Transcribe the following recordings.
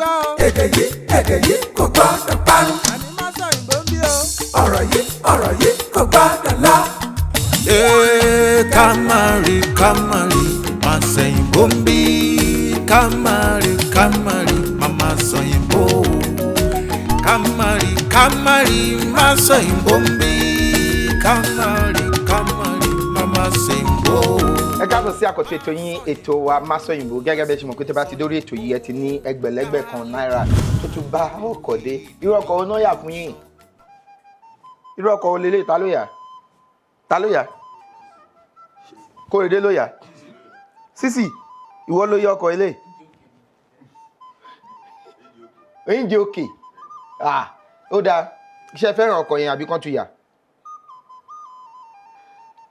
gbọ́ o. Èdè yìí, èdè yìí kò gbọ́dọ̀ parun. Àní má sọ òyìnbó ń bí o. Ọ̀rọ̀ yìí, ọ̀rọ̀ yìí kò gbọ́dọ̀ lọ. Ee, ká má rí, ká má rí, má sẹ̀yìnbó ń bí. Ká má rí, ká má rí, má má sọ̀yìnbó. Ká má rí, ká má rí, má sọ̀yìnbó ń bí. Ká má rí, ká má rí, má má sẹ̀yìnbó. Ẹ káàbọ̀ sí àkọ́tún ètò yín, ètò wa Masọyìnbó. Gẹ́gẹ́ bẹ́ẹ̀ ṣe mọ̀ pé tẹ́ bá ti dórí ètò yìí, ẹ ti ní ẹgbẹ̀lẹ́gbẹ̀ kan náírà tó tún bá ọkọ̀ dé. Irú ọkọ̀ wo náà yà fún yín? Irú ọkọ̀ wo lélẹ̀? Ta ló yà? Ta ló yà? Kóredé ló yà. Sísì, ìwọ ló yẹ ọkọ̀ ilé oúnjẹ òkè. Ah, ó dáa. Iṣẹ́ fẹ́ràn ọkọ̀ yẹn àbí kan tún yà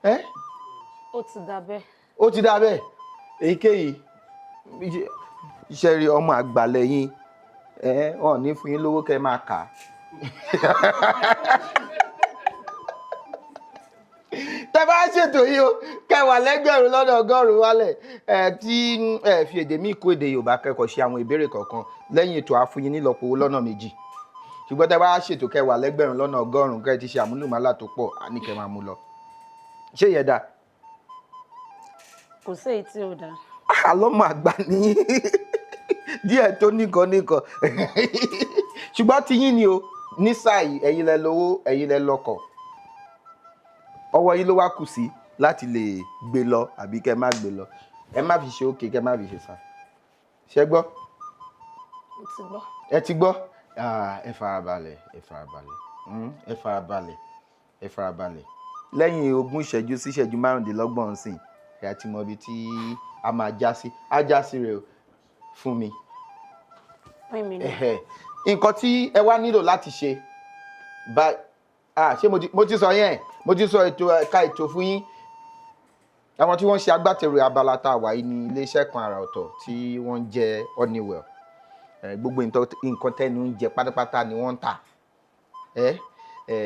ẹ́? Ó ti dà bẹ́ẹ̀. Ó ti dá bẹ́ẹ̀. Èyíkéyìí iṣẹ́ rí ọmọ àgbàlẹ̀ yín ẹ, wọn ò ní fún yín lówó kẹ́ ẹ máa kà á. Tẹ́ bá ṣètò yìí o, kẹwàá lẹ́gbẹ̀rún lọ́nà ọgọ́rùn-ún wálẹ̀ ẹ tí ẹ fi èdè míì kó èdè Yorùbá, kẹ́kọ̀ọ́ ṣe àwọn ìbéèrè kọ̀ọ̀kan lẹ́yìn ètò, àfúyín nílọ́po owó lọ́nà méjì. Ṣùgbọ́n tẹ́ bá ṣètò kẹwàá lẹ́gbẹ̀rún lọ́nà ọgọ́rùn-ún, kẹ́ ẹ ti ṣe àmúlùmálà tó pọ̀, á ní kẹ́ máa mú lọ. Ṣé ìyẹn dáa? Kò sí èyí tí ò dáa. Àlọ́mọ àgbà ní díẹ̀ tó nìkan nìkan, ṣùgbọ́n ti yín ni o ní sáà yìí. Ẹ̀yin lẹ lówó, ẹ̀yin lẹ lọ́kọ̀, ọwọ́ yín ló wá kù sí láti lè gbé lọ àbí kẹ́ má gbé lọ. Ẹ má fi ṣe òkè, kẹ́ má fi ṣe sá. Ṣẹ gbọ́? Mo ti gbọ́. Ẹ ti gbọ́. Ah, ẹ farabalẹ̀, ẹ farabalẹ̀. Ẹ farabalẹ̀, ẹ farabalẹ̀. Lẹ́yìn 20 ìṣẹ́jú sí ìṣẹ́jú 25 sìn, ẹ á ti mọ ibi tí a máa já sí. Á já sí rẹ o fún mi. Pín mi ní. Ẹhẹ́. Nǹkan tí ẹ wá nílò láti ṣe bá ah, ṣé mo ti sọ yẹn, mo ti sọ ètò ẹ̀ka ètò fún yín. Àwọn tí wọ́n ṣe agbátẹrù abala tá a wà yìí ní iléeṣẹ́ kan àrà ọ̀tọ̀ tí wọ́n ń jẹ́ Honeywell. Gbogbo nǹkan tẹ́nu ń jẹ pátápátá ni wọ́n ń tà. Ẹ ẹ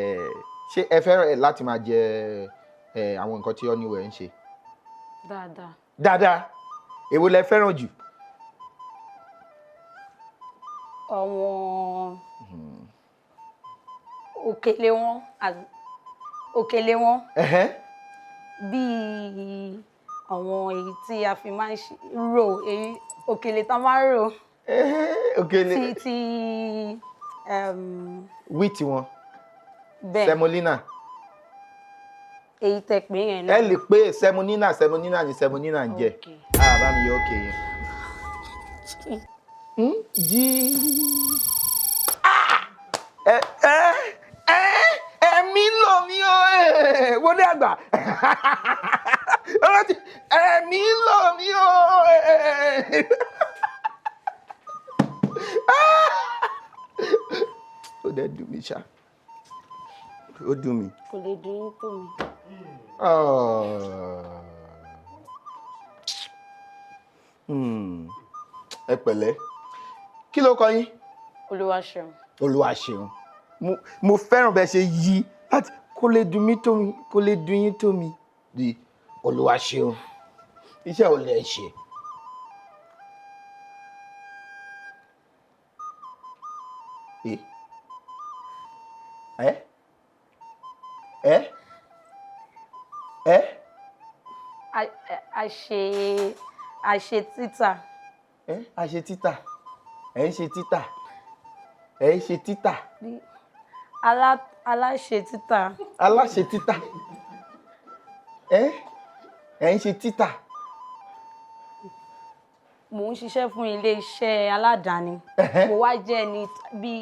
ṣé ẹ fẹ́ràn láti máa jẹ àwọn nǹkan tí Honeywell ń ṣe? Dáadáa. Dáadáa. Èwo lẹ fẹ́ràn jù? Àwọn òkèlè wọn, òkèlè wọn bíi àwọn èyí tí a fi máa ń rò, èyí òkèlè tá a máa ń rò. Òkèlè. Ti wheat wọn. Bẹ́ẹ̀. Semolina. Èyí tẹ́ pé yẹn Ẹ náà. lè pé semolina, semolina ni semolina ń jẹ. Okay. Ah, bá mi yọ òkè yẹn. Jí. Ah! Ẹ ẹ ẹ ẹmí lò mí o, ẹ wọlé àgbà. Ẹmí lò mí o. Ẹ. Ah! Ó dẹ̀ dùn mí ṣá, ó dùn mí. Kò lè dùn yín tó mi. Ah. Ẹ pẹ̀lẹ́. Kí ló kọ yín? Olúwaṣeun. Olúwaṣeun. Mo fẹ́ràn bẹ́ẹ̀ ṣe yí láti kó lè dùn mí tó mi, kó lè dùn yín tó mi di Olúwaṣeun. Iṣẹ́ ò lè ṣe. Ẹ ẹ ẹ ẹ. A ṣe títà. Ẹ a ṣe títà. Ẹ ń ṣe títà. Ẹ ń ṣe títà. Aláṣẹ títà. Aláṣẹ títà. Ẹ ẹ ń ṣe títà. Mò ń ṣiṣẹ́ fún ilé-iṣẹ́ aládàáni. Mo wá jẹ́ ẹni bí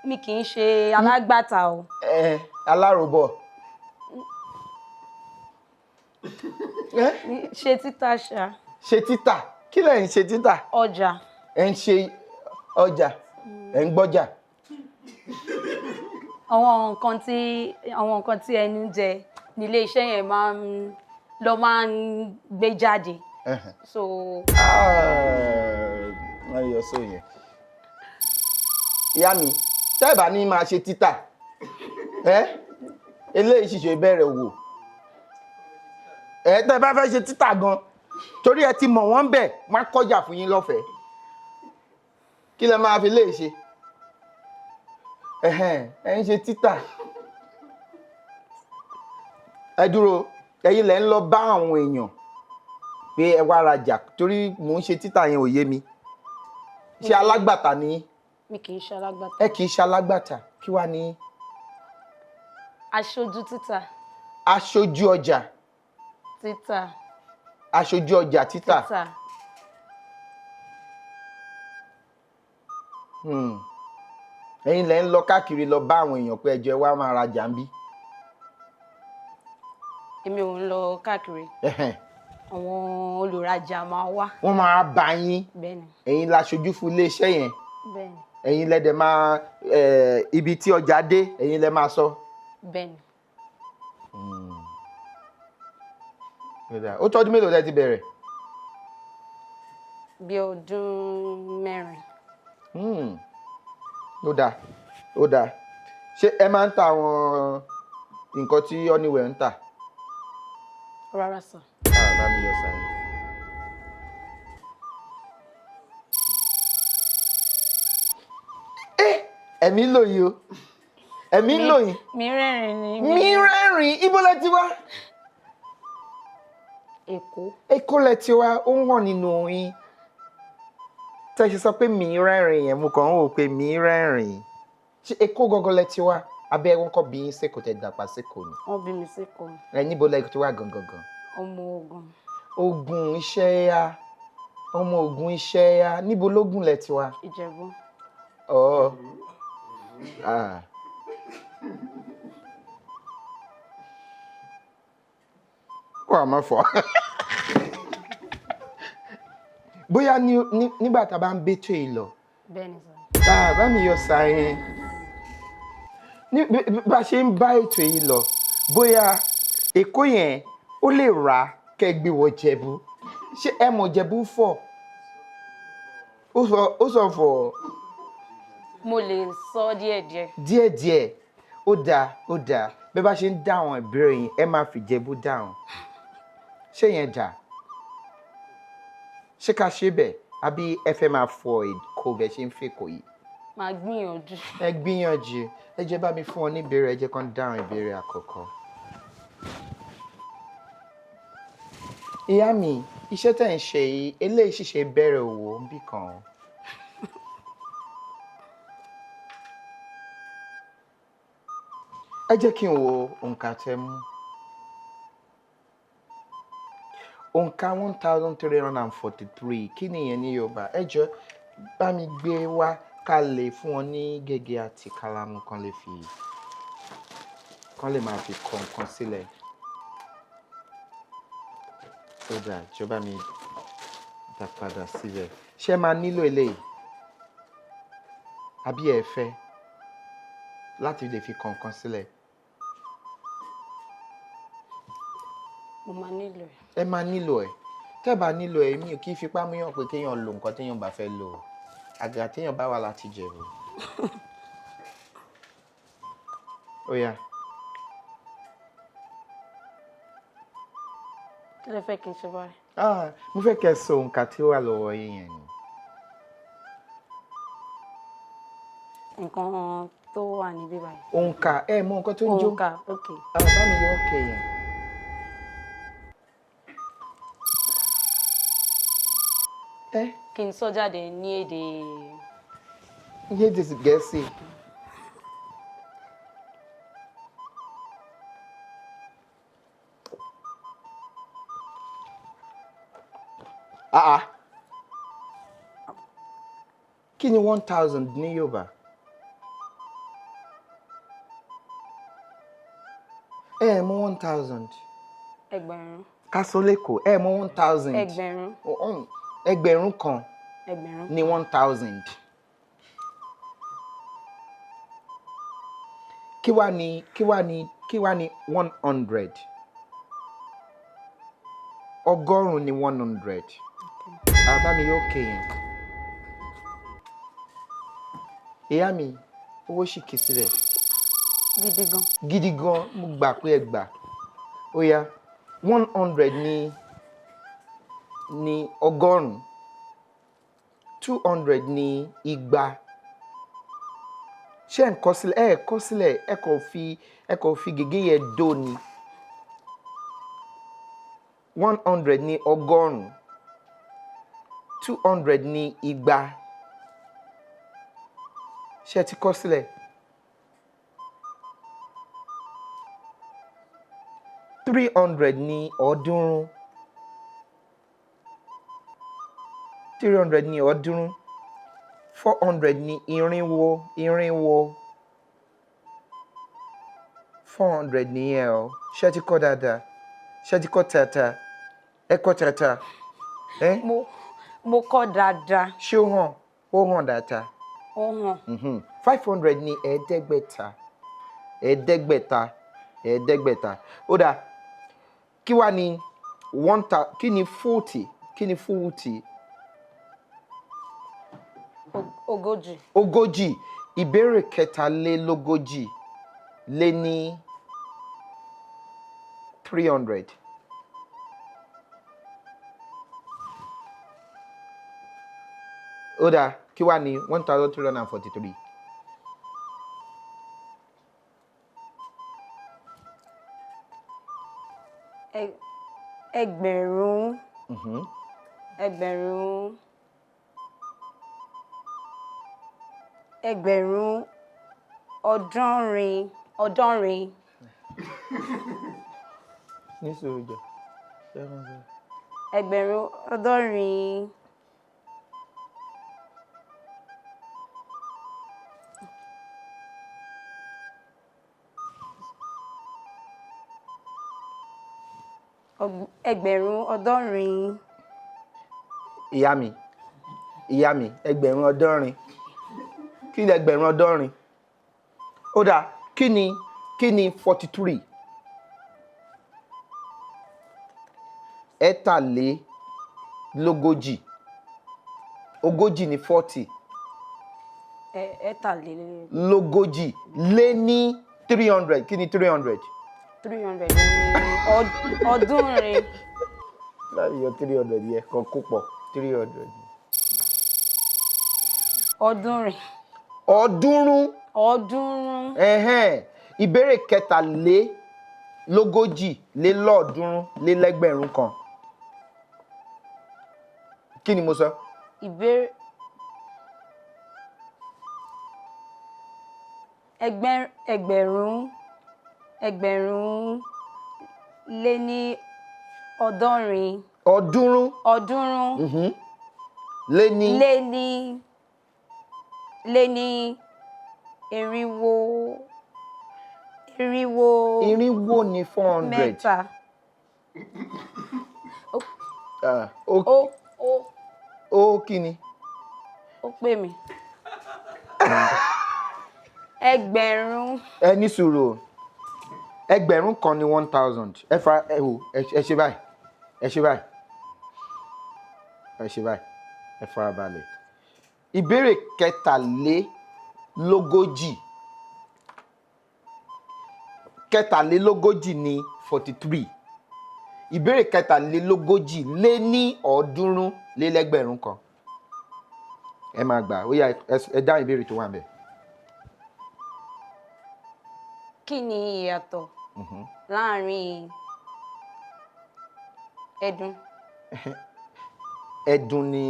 mi kì í ṣe alágbàtà o. Ẹ aláròbọ̀. Ẹ Ṣe títà ṣá. Ṣe títà. Kí lẹ̀ ń ṣe títà? Ọjà. Ẹ ń ṣe ọjà. Ẹ ń gbọ́jà. Àwọn nǹkan tí ẹnu ń jẹ ní ilé-iṣẹ́ yẹn máa ń lọ máa ń gbé jáde. So. Ah, wọ́n yọ sóò yẹn. Ìyá mi, tẹ́ ẹ bá ní máa ṣe títà, ẹ́ eléyìí ṣìṣe bẹ̀rẹ̀ wò. Ẹ tẹ́ ẹ bá fẹ́ ṣe títà gan, torí ẹ ti mọ̀ wọ́n bẹ̀, wọ́n á kọjá fún yín lọ́fẹ̀ẹ́. Kí lẹ máa fi lè ṣe? Ẹ̀hẹ́n, ẹ ń ṣe títà. Ẹ dúró, ẹ̀yin lẹ ń lọ bá àwọn èèyàn pé ẹ wá rajà, torí mò ń ṣe títà yẹn ò yé mi. Ṣé alágbàtà ni yín? Mi kì í ṣe alágbàtà. Ẹ kì í ṣe alágbàtà, kí wá ní? Aṣojú títà. Aṣojú ọjà. Títà. Aṣojú ọjà títà. Títà. Ẹ̀yin lẹ ń lọ káàkiri lọ bá àwọn èèyàn pé ẹ jọ̀ọ́, ẹ wá máa rajà ń bí. Èmi ò ń lọ káàkiri. Àwọn olùrajà máa wá. Wọ́n máa bá yín. Bẹ́ẹ̀ni. Ẹ̀yin laṣojú fún iléeṣẹ́ yẹn. Bẹ́ẹ̀ni. Ẹ̀yin lẹ dẹ̀ máa ibi tí ọjà dé, ẹ̀yin lẹ máa sọ. Bẹ́ẹ̀ni. Ó tọ́dún mélòó lẹ ti bẹ̀rẹ̀? Bí ọdún 4. Ó dáa, ó dáa. Ṣé ẹ máa ń ta àwọn nǹkan tí Honeywell ń tà? Rárá sir. Ah, bá mi yọ sáré. Ẹ̀mí ń lò yìí o. Ẹ̀mí ń lò yìí. Mi rẹ́rìn ni. Mi rẹ́rìn, ibo lẹ ti wá? Èkó. Èkó lẹ ti wá, ó ń hàn nínú yín. Tẹ́ ṣe sọ pé mi rẹ́rìn yẹn, mo kàn ń wò pé mi rẹ́rìn. Ṣé Èkó gangan lẹ ti wá? Abẹ́ wọn kọ́ bí yín sÉkòó, tẹ dàgbà sÉkòó ni? Wọ́n bí mi sÉkòó. Ẹ níbo lẹ ti wá gangan gan? Ọmọ Ògùn. Ògùn iṣẹ́ ya. Ọmọ Ògùn iṣẹ́ ya. Níbo lógùn lẹ ti wá? Ìjẹ̀bú. Ọ̀. Ah. Kó àmọ́ fọ́. Bóyá nígbà tá a bá ń bẹ́tò yìí lọ. Bẹ́ẹ̀ni sir. Ah, bá mi yọ sàárín. Ní bá a ṣe ń bá ètò yìí lọ, bóyá Èkó yẹn ó lè rà kẹ́ gbé wọ Jẹ̀bú. Ṣé ẹ mọ̀ Jẹ̀bú fọ̀? Ó sọ fọ̀. Mo lè sọ díẹ̀díẹ̀. Díẹ̀díẹ̀, ó dáa, ó dáa. Bí bá ṣe ń dá àwọn ìbéèrè yín, ẹ máa fi Jẹ̀bú dáhùn. Ṣé yẹn dà? Ṣé ká ṣe bẹ́ẹ̀? Àbí ẹ fẹ́ máa fọ Èkó bẹ́ẹ̀ ṣe ń fèkó yìí? Màá gbìyànjú. Ẹ gbìyànjú. Ẹ jẹ́ bá mi fún ọ ní ìbéèrè, ẹ jẹ́ kán dáhùn ìbéèrè àkọ́kọ́. Ìyá mi, iṣẹ́ tẹ̀ ń ṣe yìí, eléyìí ṣìṣe bẹ̀rẹ̀ òwò ń bì kan. Ẹ jẹ́ kí n wo òǹkà tẹ mú. Òǹkà 1343, kí ni ìyẹn ní Yorùbá? Ẹ jọ̀ọ́, bá mi gbé wá ká lè fún wọn ní gègé àti kálámù kan lè máa fi kọ nǹkan sílẹ̀. Ó dáa, jọ̀ọ́ bá mi dá padà síbẹ̀. Ṣé ẹ máa nílò eléyìí? Àbí ẹ fẹ́ láti lè fi kọ nǹkan sílẹ̀? Mo máa nílò ẹ̀. Ẹ máa nílò ẹ̀. Tẹ́ ẹ bá nílò ẹ̀, mi ò kí fipá mú yàn pé kéèyàn lo nǹkan téèyàn bá fẹ́ lò. Àgàgà téèyàn bá wà láti Ìjẹ̀bú. Ó yá. Kí lẹ fẹ́ kí n ṣe báyìí? Ah, mo fẹ́ kẹ́ ẹ sọ òǹkà tí ó wà lọ́wọ́ yín yẹn ni. Nǹkan tó wà níbí báyìí. Òǹkà, ẹ mọ nǹkan tó ń jó. Òǹkà, okay. Ah, bá mi yọ òkè yẹn. Ẹ. Kí n sọ jáde ní èdè. Ní èdè Gẹ̀ẹ́sì. Ah ah. Kí ni 1000 ní Yorùbá? Ẹ mọ 1000. Ẹgbẹ̀rún. Ká sọ l'Ékòó, ẹ mọ 1000. Ẹgbẹ̀rún. Ẹgbẹ̀rún kan. Ẹgbẹ̀rún. Ní 1000. Kí wá ní 100? 100 ní 100. Bàbá mi yóò ké yẹn. Ìyá mi, owó sì kì í sílẹ̀. Gidi gan. Gidi gan, mo gbà pé ẹ gbà. Ó yá, 100 ní 100. 200 ní igba. Ṣé ẹ̀ ń kọ sílẹ̀? Ẹ kọ sílẹ̀, ẹ kàn fi gègé yẹn dó ni. 100 ní ọgọ́rùn-ún, 200 ní igba. Ṣé ẹ ti kọ sílẹ̀? 300 ní ọ̀ọ́dúnrún, 300 ní ọ̀ọ́dúnrún. 400 ní irinwó, irinwó. 400 nìyẹn o. Ṣé ẹ ti kọ dáadáa? Ṣé ẹ ti kọ tààtà? Ẹ kọ tààtà ẹ? Mo kọ dáadáa. Ṣé ó hàn? Ó hàn dáadáa? Ó hàn. 500 ní ẹ̀ẹ́dẹ́gbẹ̀ta, ẹ̀ẹ́dẹ́gbẹ̀ta, ẹ̀ẹ́dẹ́gbẹ̀ta. Ó dáa, kí wá ní one ta, kí ni 40? Kí ni 40? 40. 40. Ìbéèrè 43 lé ní 300. Ó dáa, kí wá ní 1343? Ẹgbẹ̀rún, ẹgbẹ̀rún, ẹgbẹ̀rún ọ̀ọ́dúnrin, ọ̀ọ́dúnrin. Ní sùúrù jọ. Ẹgbẹ̀rún ọ̀ọ́dúnrin, ẹgbẹ̀rún ọ̀ọ́dúnrin. Ìyá mi, ìyá mi, ẹgbẹ̀rún ọ̀ọ́dúnrin, kí ni ẹgbẹ̀rún ọ̀ọ́dúnrin? Ó dáa, kí ni 43? 43, 40 ní 40. Ẹ̀ẹ́tàlélógójì. Lógójì lé ní 300. Kí ni 300? 300 ní ọ̀ọ́dúnrin. Láti yọ 300 yẹ kan kó pọ̀ 300. Ọ̀ọ́dúnrin. Ọ̀ọ́dúnrún. Ọ̀ọ́dúnrún. Ẹ̀hẹ́n. Ìbéèrè 343 lé lẹ́gbẹ̀rún kan. Kí ni mo sọ? Ìbéèrè ẹgbẹ̀rún lé ní ọ̀ọ́dúnrin. Ọ̀ọ́dúnrún. Ọ̀ọ́dúnrún. Lé ní. Lé ní irinwó, irinwó. Irinwó ní 400. Mẹ́ta. Ah, ó. Ó. Ó kí ni? Ó pè mí ẹgbẹ̀rún. Ẹ ní sùúrù o. Ẹgbẹ̀rún kan ní 1000. Ẹ fa ẹ wò, ẹ ṣe báyìí, ẹ ṣe báyìí, ẹ ṣe báyìí, ẹ fara balẹ̀. Ìbéèrè 43, 43 ní 43. Ìbéèrè 43 lé ní ọ̀ọ́dúnrún lé lẹ́gbẹ̀rún kan. Ẹ máa gbà ó yá, ẹ dáhùn ìbéèrè tó wà níbẹ̀. Kí ni ìyàtọ̀ láàrin ẹdun? Ẹdun ni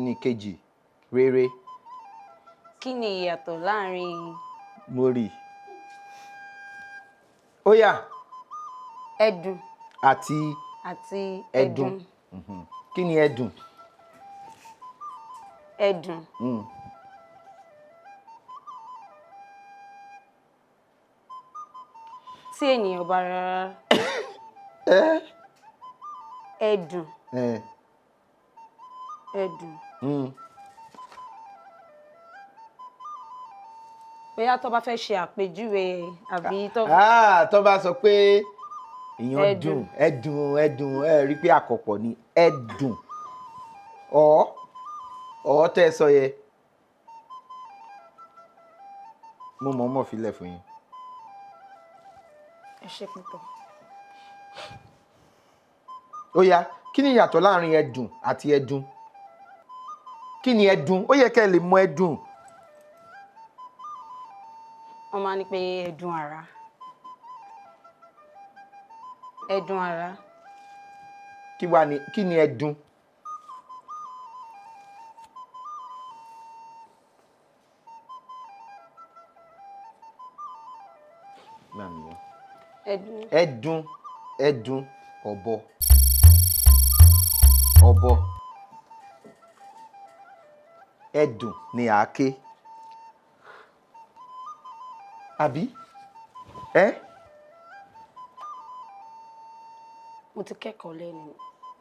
ní kejì rere. Kí ni ìyàtọ̀ láàrin Mo rí i. Ó yá. Ẹdun àti àti ẹdun. Ẹdun. Kí ni ẹdun? Ẹdun. Tí ènìyàn bá rárá ẹdun. Ẹdun. Bóyá tó bá fẹ́ ṣe àpèjúwe àbí tó. Ah, tó bá sọ pé èèyàn Ẹdun. dùn, ẹdùn, ẹdùn, ẹ rí i pé àkọ́pọ̀ ni ẹdùn. Ọ tẹ́ ẹ sọ yẹ, mo mọ̀ mọ̀ filẹ̀ fún yín. Ẹ ṣe púpọ̀. Ó yá, kí ni ìyàtọ̀ láàrin ẹdùn àti ẹdun? Kí ni ẹdun? Ó yẹ kẹ́ ẹ lè mọ ẹdun. Wọ́n máa ní pé ẹdun ara. Ẹdun ara. Kí wá ni, kí ni ẹdun? Ẹdun. Ẹdun, ẹdun, ọ̀bọ. Ọ̀bọ. Ẹdun ni àáké. Àbí? Ẹ́? Mo ti kẹ́kọ̀ọ́ lẹ́nu.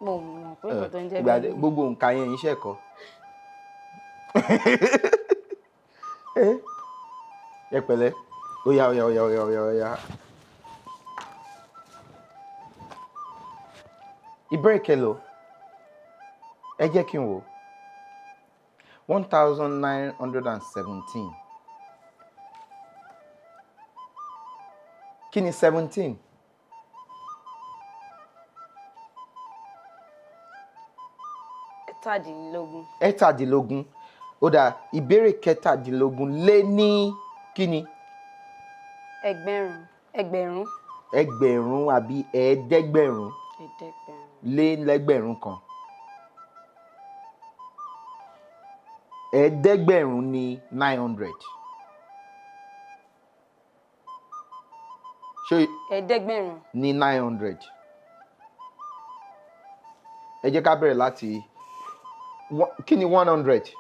Mo mọ̀ pé nǹkan tó ń jẹ́ Ìgbà bẹ́ẹ̀ ni. gbogbo nǹkan yẹn iṣẹ́ kọ́. Ẹ pẹ̀lẹ́. Ó yá, ó yá, ó yá, ó yá, ó yá, ó yá. Ìbéèrè kẹlò. Ẹ jẹ́ kí n wò. 1917. Kí ni 17? 17. 17. Ó dáa, ìbéèrè 17 lé ní kí ni? Ẹgbẹ̀rún. Ẹgbẹ̀rún. Ẹgbẹ̀rún àbí ẹ̀ẹ́dẹ́gbẹ̀rún. Ẹ̀ẹ́dẹ́gbẹ̀rún. Lé lẹ́gbẹ̀rún kan. 900 ní 900. Ṣé 900. ní 900. Ẹ jẹ́ ká bẹ̀rẹ̀ láti kí ni 100?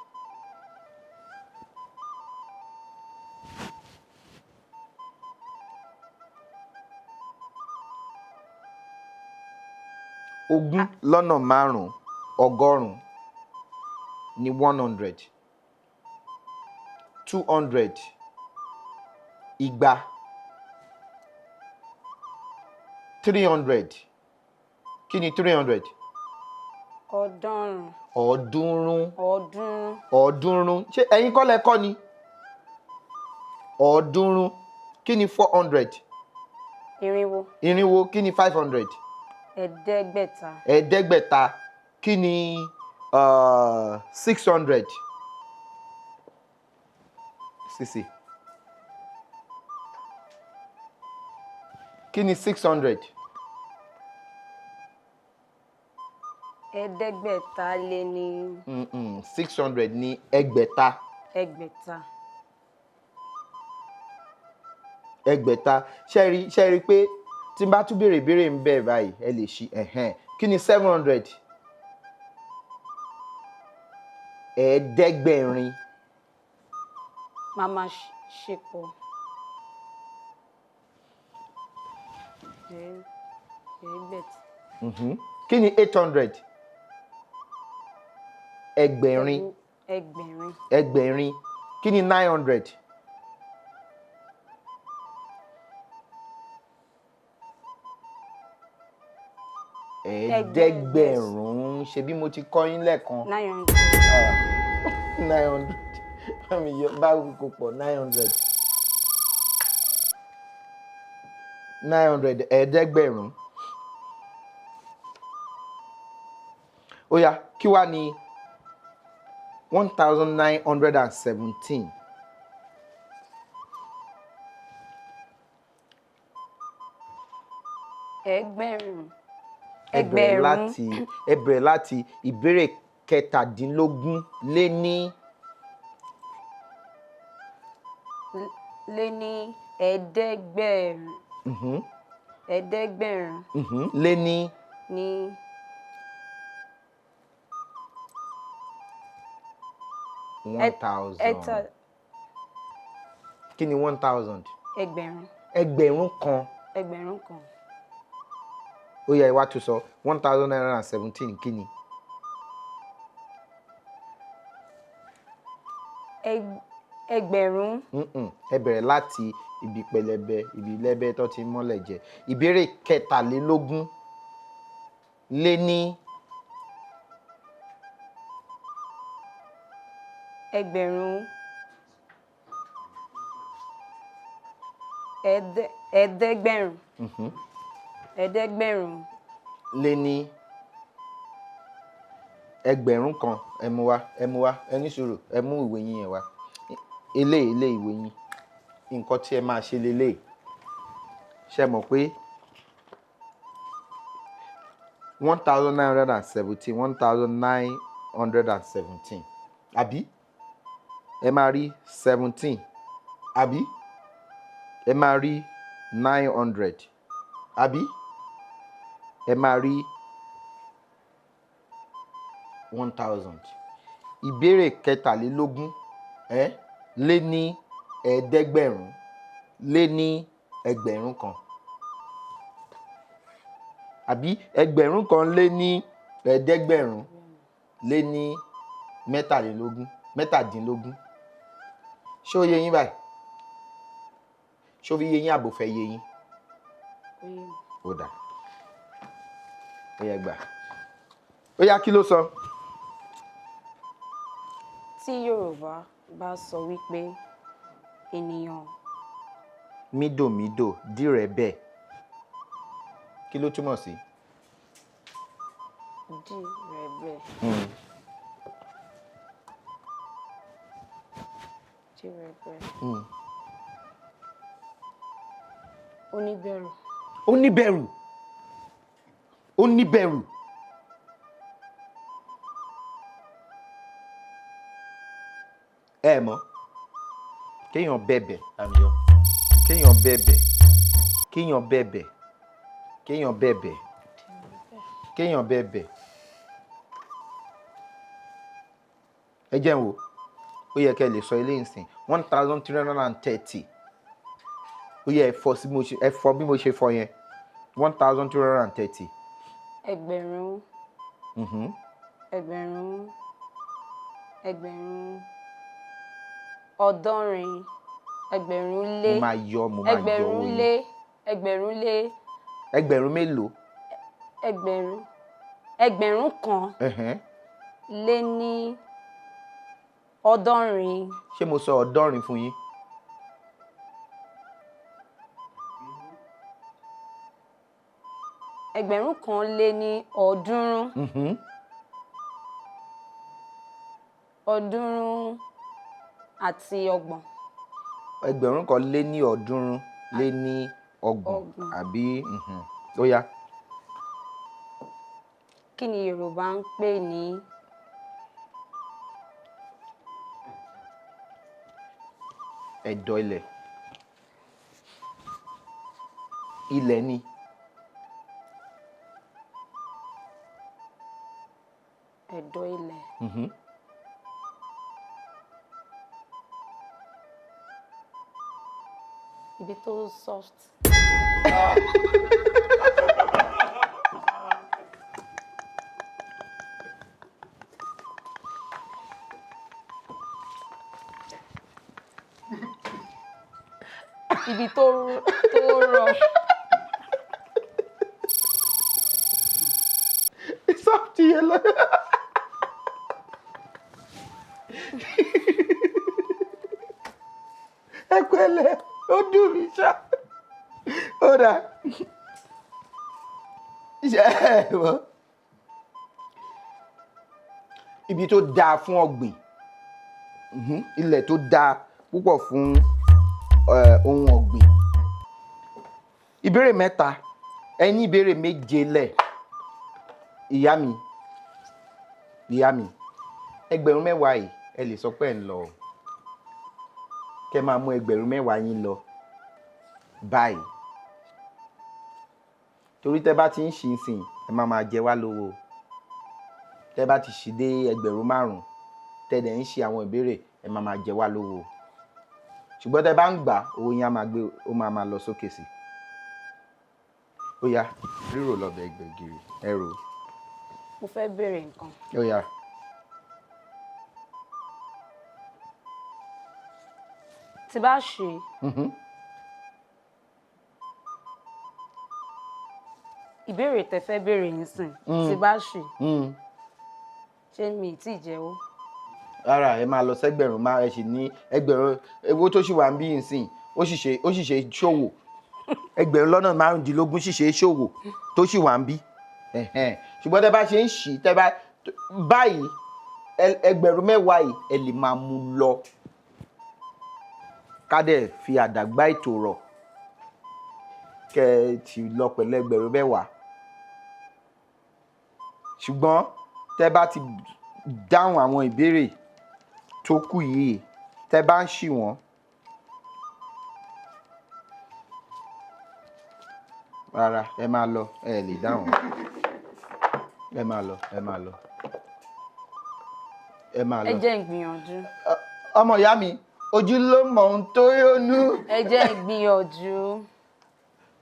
125 ní 100. 200 igba. 300. Kí ni 300? 300. 300. 300. 300. Ṣé ẹ̀yin kọ́ lẹ kọ́ ni? 300. Kí ni 400? 400. 400. Kí ni 500? 500. 500. Kí ni 600? Sisi. Kí ni 600? 500 lé ní. 600 ní 600. 600. 600. Ṣé rí pé tí n bá tún béèrè ìbéèrè ń bẹ̀ báyìí ẹ lè ṣí ẹ̀hẹ́n. Kí ni 700? 700. Màmá ṣe pọ̀. 800. Kí ni 800? 8,000. 8,000. 8,000. Kí ni 900? 900. Ṣebí mo ti kọ́ yín lẹ́ẹ̀kan. 900. 900. Bámi yọ báwo kò pọ̀ 900. 900 900. Ó yá, kí wá ní 1917? 1,000. Ẹ bẹ̀rẹ̀ láti ìbéèrè 17 lé ní. Lé ní 900. 900. Lé ní. Ní. 1,000. Kí ni 1,000? 1,000. 1,000. 1,000. Ó yá, ẹ wá tún sọ 1917 kí ni? 1,000. Ẹ bẹ̀rẹ̀ láti ibi pẹlẹbẹ, ibi lẹ́bẹ̀ tó ti mọ́lẹ̀ jẹ. Ìbéèrè 23 lé ní. 1,000. 900. 900. Lé ní. 1000. Ẹ mú wá, ẹ mú wá, ẹ ní sùúrù, ẹ mú ìwé yín yẹn wá. Eléyìí, eléyìí ìwé yín. Nǹkan tí ẹ máa ṣe leléyìí. Ṣé mọ̀ pé 1917, 1917, àbí? Ẹ máa rí 17, àbí? Ẹ máa rí 900, àbí? Ẹ máa rí 1000. Ìbéèrè 23 ẹ lé ní ẹ̀ẹ́dẹ́gbẹ̀rún lé ní 1000, àbí 1000 lé ní ẹ̀ẹ́dẹ́gbẹ̀rún lé ní mẹ́tàlélógún, mẹ́tàdínlógún. Ṣé ó yé yín báyìí? Ṣé ó fi yé yín àbò fẹ́ yé yín? Ó yé mi. Ó dà, ó yẹ gbà. Ó yá, kí ló sọ? Tí Yorùbá bá sọ wípé ènìyàn Mídòmídò dìrẹ̀ bẹ́ẹ̀, kí ló túmọ̀ sí? Dì rẹ̀ bẹ́ẹ̀. Dì rẹ̀ bẹ́ẹ̀. Oníbẹ̀rù. Ó níbẹ̀rù, ó níbẹ̀rù. Ẹ mọ̀ kéèyàn bẹ̀bẹ̀, àmìyọ, kéèyàn bẹ̀bẹ̀, kéèyàn bẹ̀bẹ̀, kéèyàn bẹ̀bẹ̀, kéèyàn bẹ̀bẹ̀. Ẹ jẹ́ n wò. Ó yẹ kẹ́ ẹ lè sọ eléyìí sìn. 1330. Ó yẹ ẹ fọ sí bí mo ṣe ẹ fọ, bí mo ṣe fọ yẹn, 1330. Ẹgbẹ̀rún, ẹgbẹ̀rún, ẹgbẹ̀rún ọ̀ọ́dọ́rin, ẹgbẹ̀rún lé Mo máa yọ, mo máa yọ owó ẹgbẹ̀rún yín. lé, ẹgbẹ̀rún lé. Ẹgbẹ̀rún mélòó? Ẹgbẹ̀rún, 1000 lé ní ọ̀ọ́dọ́rin. Ṣé mo sọ ọ̀ọ́dọ́rin fún yín? 1000 lé ní 300. 330. 1000 lé ní 330. Ọgbọ̀n. Àbí? Ó yá. Kí ni Yorùbá ń pè ní Ẹ̀dọ̀ ilẹ̀. Ilẹ̀ ni. Ẹ̀dọ̀ ilẹ̀. Ibi tó soft. Ibi tó rọ̀. Soft yẹn lọ. Ẹ pẹ̀lẹ́, ó dùn mí ṣá. Ó dà. Ṣé ẹ mọ̀? Ibi tó dáa fún ọ̀gbìn. Ilẹ̀ tó dáa púpọ̀ fún ohun ọ̀gbìn. Ìbéèrè mẹ́ta, ẹ ní ìbéèrè méje lẹ̀. Ìyá mi, ìyá mi, 10,000 yìí, ẹ lè sọ pé ẹ̀ ń lọ o. Kẹ́ máa mú 10,000 yín lọ báyìí. Torí tẹ́ bá ti ń ṣì ń sìn, ẹ máa máa jẹ wá lówó. Tẹ́ bá ti ṣì dé 5,000, tẹ́ dẹ̀ ń ṣe àwọn ìbéèrè, ẹ máa máa jẹ wá lówó. Ṣùgbọ́n tẹ́ bá ń gbà, owó yín á máa gbé, ó máa máa lọ sókè sí. Ó yá, rírò lọbẹ̀ gbẹ̀gìrì, ẹ rò. Mo fẹ́ béèrè nǹkan. Ó yá. Tí bá ṣe, ìbéèrè tẹ́ fẹ́ béèrè nísìn, tí bá ṣe, ṣé mi ì tí ì jẹ́wọ́? Rárá, ẹ máa lọ sẹ́gbẹ̀rún máa, ẹ sì ní ẹgbẹ̀rún owó tó sì wà ń bí ìsìn, ó sì ṣe ṣòwò. 15,000 sì ṣe ṣòwò tó sì wà ń bí. Ẹ̀hẹ́n. Ṣùgbọ́n tẹ́ bá ṣe ń ṣì, tẹ́ bá Báyìí, 10,000 yìí ẹ lè máa mú lọ, ká dẹ̀ fi àdàgbà ètò rọ̀, kẹ́ ẹ ti lọ pẹ̀lú 10,000. Ṣùgbọ́n tẹ́ bá ti dáhùn àwọn ìbéèrè tó kù yìí, tẹ́ bá ń ṣì wọ́n, rárá, ẹ máa lọ, ẹ lè dáhùn. Ẹ máa lọ, ẹ máa lọ, ẹ máa Ẹ lọ. jẹ́ n gbìyànjú. Ọmọ ìyá mi, ojú ló mọ ohun tó yónú. Ẹ jẹ́ n gbìyànjú.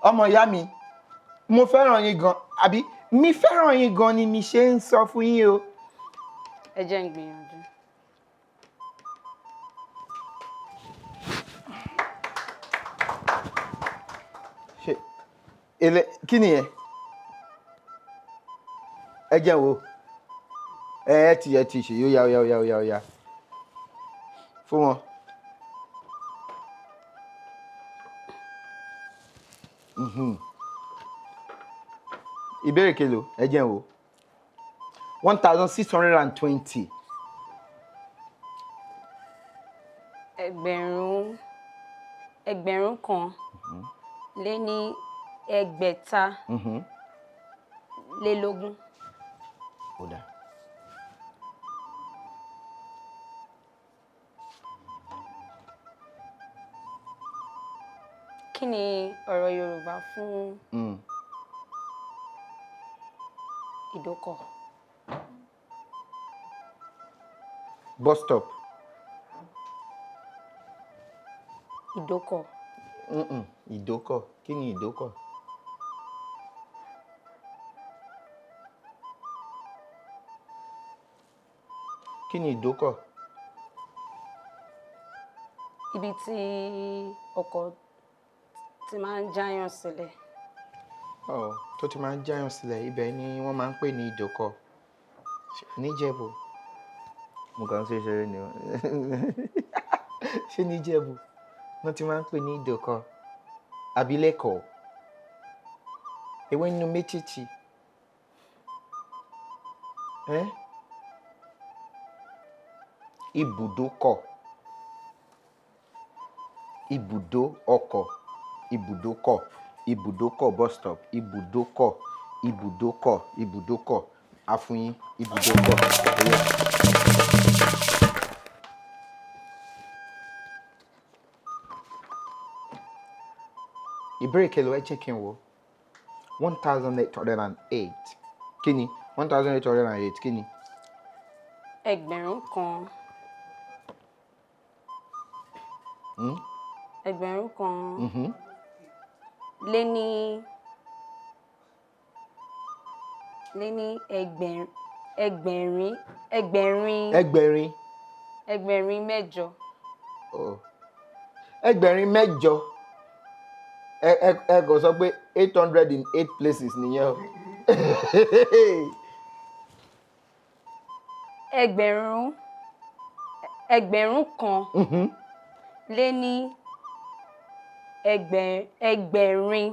Ọmọ ìyá mi, mo fẹ́ràn yín gan, àbí mi fẹ́ràn yín gan ni mi ṣe ń sọ fún yín o. Ẹ jẹ́ n gbìyànjú. Ṣe ele kí nìyẹn? Ẹ jẹ́ wo, ẹ ti ṣe yóò yá yá yá yá yá fún wọn. Ìbéèrè kelo, ẹ jẹ́ wo, 1,620. 1620. Ó dáa. Kí ni ọ̀rọ̀ Yorùbá fún ìdókọ̀? Bus stop. Ìdókọ̀. Mm-mm. Ìdókọ̀, kí ni ìdókọ̀? Kí ni ìdókọ̀? Ibi tí ọkọ̀ ti máa ń jáyàn sílẹ̀. Ọ̀ tó ti máa ń jáyàn sílẹ̀, ibẹ̀ ni wọ́n máa ń pè ní ìdókọ̀ níjẹ̀bú. Mo kàn ń ṣe ìṣeré ni o. Ṣé níjẹ̀bú wọ́n ti máa ń pè ní ìdókọ̀ àbí lẹ́kọ̀ọ́? Ewé nínú méjèèjì. Ẹ́, ibùdókọ̀, ibùdó ọkọ̀, ibùdókọ̀, ibùdókọ̀, bus stop, ibùdókọ̀, ibùdókọ̀, ibùdókọ̀, àfúyín, ibùdókọ̀. Ó yá. Ìbéèrè kẹlò, ẹ jẹ́ kí n wò, 1,808. Kí ni 1,808? Kí ni? 1,000. 1,000 lé ní ẹgbẹ̀rin ẹgbẹ̀rin ẹgbẹ̀rin 8. 8. Oh. 8. Ẹ kò sọ pé 800 in eight places nìyẹn o. 1,000 lé ní 8 8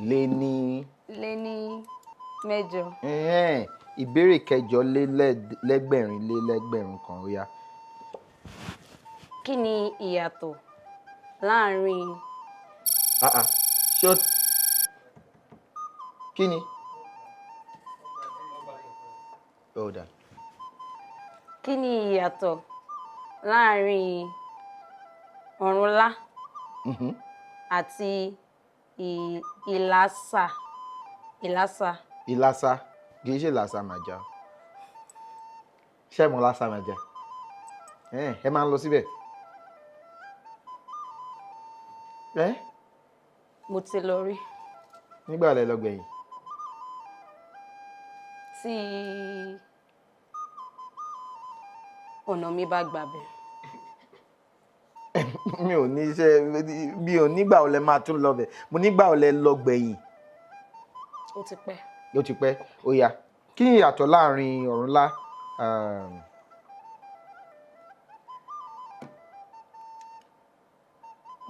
Lé ní lé ní 8. Ẹ̀hẹ́n, ìbéèrè kẹjọ lé lẹ́gbẹ̀rin lé 1,000, ó yá. Kí ni ìyàtọ̀ láàrin Ah ah, ṣé ó kí ni? Ó dà. Kí ni ìyàtọ̀ láàrin Ọ̀rúnlá àti Ìlàsà? Ìlàsà. Ìlàsà, kì í ṣe ìlàsà màjà. Ṣé ẹ mọ̀ lásà màjà? Ẹ máa ń lọ síbẹ̀. Ẹ Mo ti lọ rí. Nígbà lẹ lọ gbẹ̀yìn? Tí ọ̀nà mi bá gbàbẹ̀. Mi ò ní iṣẹ́, mi ò nígbà wo lẹ máa tún lọ bẹ̀. Mo nígbà wo lẹ lọ gbẹ̀yìn. Ó ti pẹ́. Ó ti pẹ́, ó yá. Kí ni ìyàtọ̀ láàrin Ọ̀rúnlá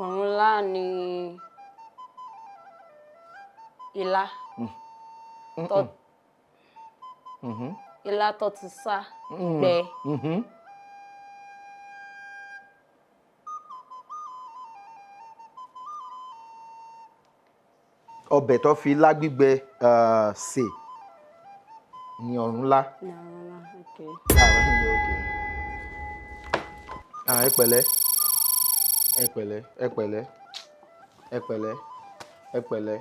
Ọ̀rúnlá ni Ilá tó ilá tó ti sá gbẹ. Ọbẹ̀ tó fi ilá gbígbẹ sè ní ọ̀rúnlá. Ní ọ̀rúnlá, okay. Ah, ẹ pẹ̀lẹ́, ẹ pẹ̀lẹ́, ẹ pẹ̀lẹ́, ẹ pẹ̀lẹ́, ẹ pẹ̀lẹ́,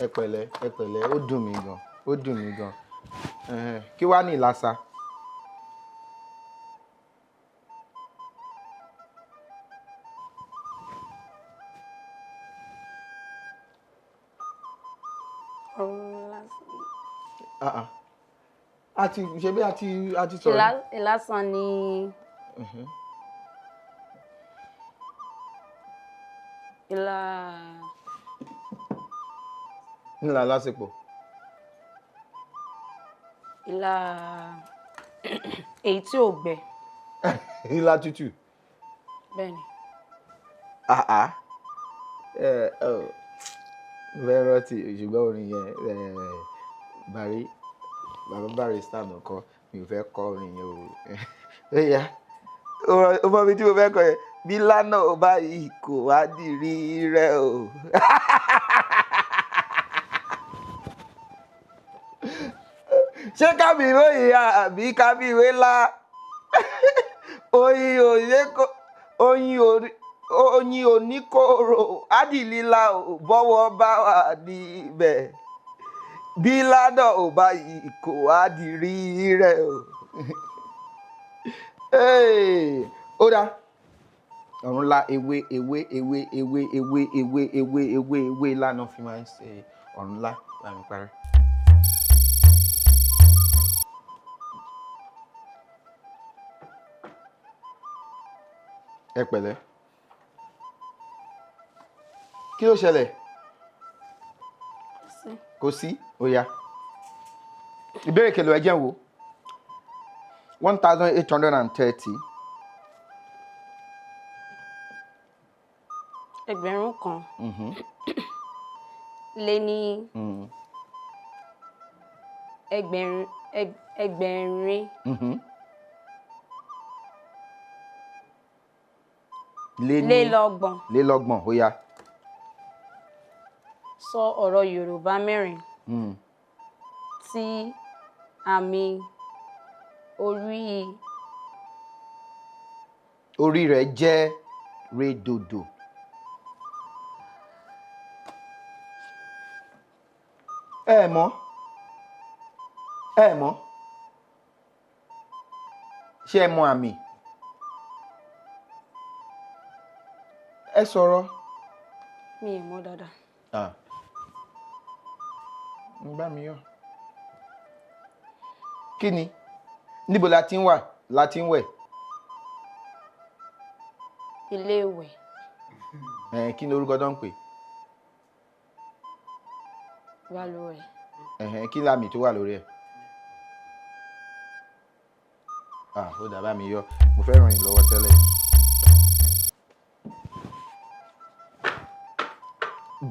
ẹ pẹ̀lẹ́, ẹ pẹ̀lẹ́. Ó dùn mí gan, ó dùn mí gan. Ẹhẹ́n, kí wàá ní ìlasa? Ọ̀rúnlá. Ah, ah. A ti ṣe bí a ti sọ̀rọ̀. Ìlàsàn ni ilá. Ńlá lásìkò. Ilá èyí tí ò gbẹ. Ilá tútù. Bẹ́ẹ̀ ni. Ah ah. Ẹ ọ fẹ́ rántí, ṣùgbọ́n orin yẹn, Bari, bàbá Barrister ló kọ, mi ò fẹ́ kọ orin yẹn o. Ó yá, ó mọ ibi tí mo fẹ́ kọ yẹn. Bí lánàá ò bá yìí kò wá dìrí rẹ o. Ṣé kábíwé ìyá àbí kábíwé lá? Oyin òye kò oyin orí oyin oníkóró ádìlílà ò bọ́wọ́ bá wà níbẹ̀. Bí lánàá ò bá yìí kò wá dìrí rẹ o. Hey, ó dáa. Ọ̀rúnlá, ewé, ewé, ewé, ewé, ewé, ewé, ewé, ewé, ewé lánàá fi máa ń ṣe ọ̀rúnlá. Bá mi parí. Ẹ pẹ̀lẹ́. Kí ló ṣẹlẹ̀? Sí. Kò sí. Ó yá, ìbéèrè kelo, ẹ jẹ́ n wò. 1830. 1000 lé ní ẹgbẹ̀rún ẹgbẹ̀rin lé ní lélọ́gbọ̀n. Lélọ́gbọ̀n. Ó yá. Sọ ọ̀rọ̀ Yorùbá mẹ́rin tí àmì orí Orí rẹ̀ jẹ́ redodo. Ẹ mọ̀, ẹ mọ̀. Ṣé ẹ mọ̀ àmì? Ẹ sọ̀rọ̀. Mi ì mọ̀ dáadáa. Ah. Ń bá mi yọ̀. Kí ni? Níbo la ti ń wà? La ti ń wẹ̀? Ilé ìwẹ̀. Ẹ̀ kí ni orúkọ tó ń pè? Balùwẹ̀. Ẹ̀hẹ̀n, kí lámì tó wà lórí ẹ̀? Ah, ó dà, bá mi yọ. Mo fẹ́ ràn yín lọ́wọ́ tẹ́lẹ̀.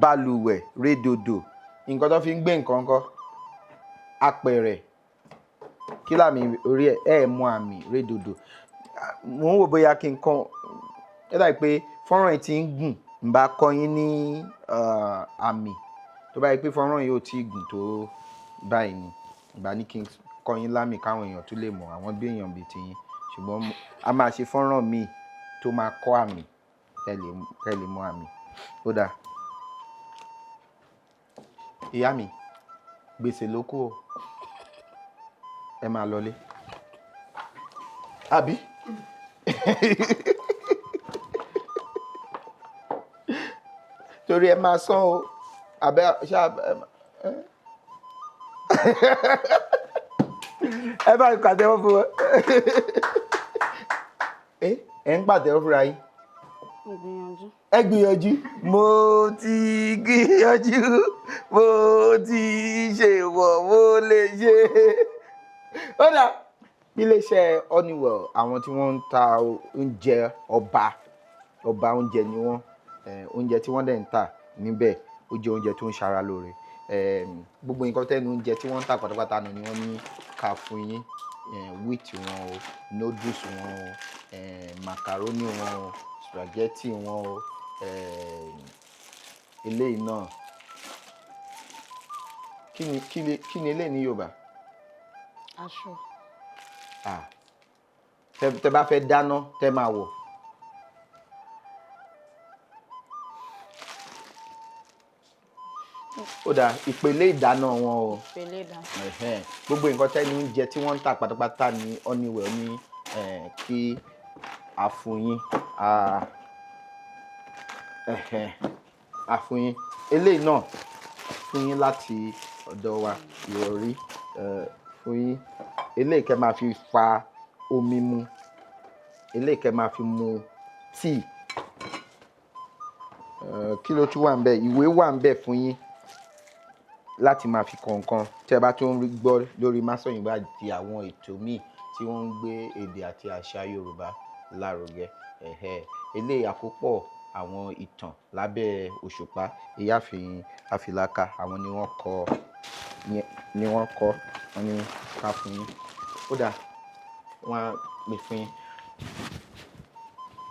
Balùwẹ̀, rédòdò, nǹkan tó fi ń gbé nǹkan kọ́. Apẹ̀rẹ̀. Kí lámì orí ẹ̀? Ẹ̀ mú àmì rédòdò. Ah, mo ń wò bóyá kí n kàn. Ẹ dà pé fọ́nrán yìí ti ń gùn, n bá kọ́ yín ní àmì. Tó bá yẹ pé fọ́nrán yìí ò tí ì gùn tó báyìí ni, ìbá ní kí n kọ́ yín lámì káwọn èèyàn tún lè mọ̀ àwọn bí èèyàn bíi tiyín. Ṣùgbọ́n a máa ṣe fọ́nrán míì tó máa kọ́ àmì kẹ́ lè mọ àmì. Ó dáa. Ìyá mi, gbèsè ló kù o. Ẹ máa lọlé. Àbí? Torí ẹ máa san o. Àbẹ́ ṣá ẹ bá mi pàtẹ́wọ́ fún wọn. Ẹ ẹ ń pàtẹ́wọ́ fúnra yín. Mo gbìyànjú. Ẹ gbìyànjú. Mo ti gbìyànjú, mo ti ṣe wọ̀ mo lè ṣe. Ó dà, iléeṣẹ́ Honeywell, àwọn tí wọ́n ń ta oúnjẹ, ọba ọba oúnjẹ ni wọ́n. Oúnjẹ tí wọ́n dẹ̀ ń tà níbẹ̀, ó jẹ́ oúnjẹ tó ń ṣara lóore. Gbogbo nǹkan tẹ́nu ń jẹ tí wọ́n ń tà pátápátá ni wọ́n ní ká fún yín. Wheat wọn o, noodles wọn o, macaroni wọn o, spaghetti wọn o, eléyìí náà kí ni eléyìí ní Yorùbá? Aṣọ. Ah, tẹ bá fẹ́ dáná tẹ máa wọ̀. Ó dáa, ìpele ìdáná wọn o. Ìpele ìdáná. Ẹ̀hẹ́n. Gbogbo nǹkan tẹ́nu ń jẹ tí wọ́n ń tà pátápátá ní Honeywell ní kí a fún yín. Ah, ẹ̀hẹ́n, a fún yín eléyìí náà fún yín láti ọ̀dọ̀ wa, ìrọ̀rí fún yín, eléyìí kẹ́ máa fi fa omi mu, eléyìí kẹ́ máa fi mu tíì. Kí ló tún wà ń bẹ̀? Ìwé wà ń bẹ̀ fún yín láti máa fi kọ̀ọ̀kan tí ẹ bá tún ń gbọ́ lórí Masọ̀yìnbó àti àwọn ètò míì tí wọ́n ń gbé èdè àti àṣà Yorùbá lárugẹ. Ẹ̀hẹ́, eléyìí àkópọ̀ àwọn ìtàn lábẹ́ òṣùpá, ìyáàfin Àfìlàkà, àwọn ni wọ́n kọ, ni wọ́n kọ, wọ́n ní ká fún yín. Ó dáa, wọ́n á pè fún yín.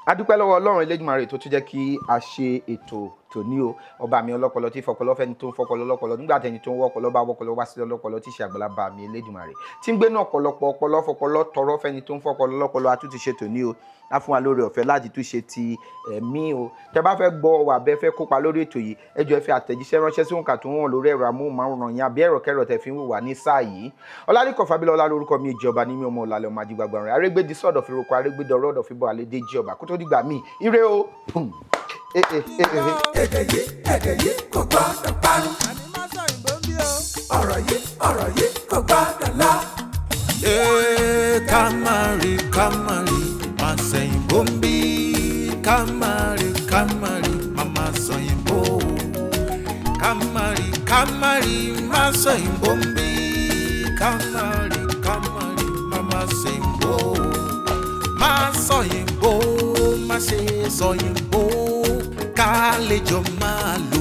A dúpẹ́ lọ́wọ́ Ọlọ́run Elédùmarè tó tún jẹ́ kí a ṣe ètò tòní o. Ọba mi ọlọ́pọlọ tí fọpọlọ fẹ́ni tó ń fọpọlọ lọ́pọlọ nígbà tẹni tó ń wọ́pọlọ bá wọ́pọlọ wá sí ọlọ́pọlọ tí ṣe àgbàlagbà mi Elédùmarè tí ń gbénú ọ̀pọ̀lọpọ̀ ọpọlọ fọpọlọ tọrọ fẹ́ni tó ń fọpọlọ lọ́pọlọ. A tún ti ṣe tòní o, á fún wa lórí ọ̀fẹ́ láti tún ṣe ti ẹ̀mí o. Tẹ bá fẹ́ gbọ́ wà bẹ́ẹ̀ fẹ́ kópa lórí ètò yìí, ẹ jọ̀ọ́ ẹ fi àtẹ̀jíṣẹ́ ránṣẹ́ sí òǹkà tó ń wọ̀n lórí ẹ̀rọ amóhùnmáwòrán yẹn àbí ẹ̀rọ kẹrọ tẹ̀ fi ń wò wá ní sáà yìí. Ọlálẹ́kọ̀ Fábílọ́lá lórúkọ mi, ìjọba ní mi, ọmọ ọ̀làlẹ̀ ọmọ ajígbàgbà rẹ̀ arégbèdì sọ̀dọ̀ fi roko arégbèdọ̀rọ̀ ọ̀dọ̀ fi bọ̀ àlédè jí ọba kó tó dìgbà míì, ire o. Pum. Eh, eh, eh, eh, eh. Èdè yìí kò gbọ́dọ̀ parun. Àní Masọ̀yìnbó ń bí o. Ọ̀rọ̀ yìí kò gbọ́dọ̀ lọ. Ee, ká má rí ká má rí Masọ̀yìnbó ń bí, ká má rí ká má rí màmá sọ̀yìnbó, ká má rí ká má rí Masọ̀yìnbó ń bí, ká má rí ká má rí màmá sọ̀yìnbó, má sọ̀yìnbó, má ṣe sọ̀yìnbó, ká lè jọ máa.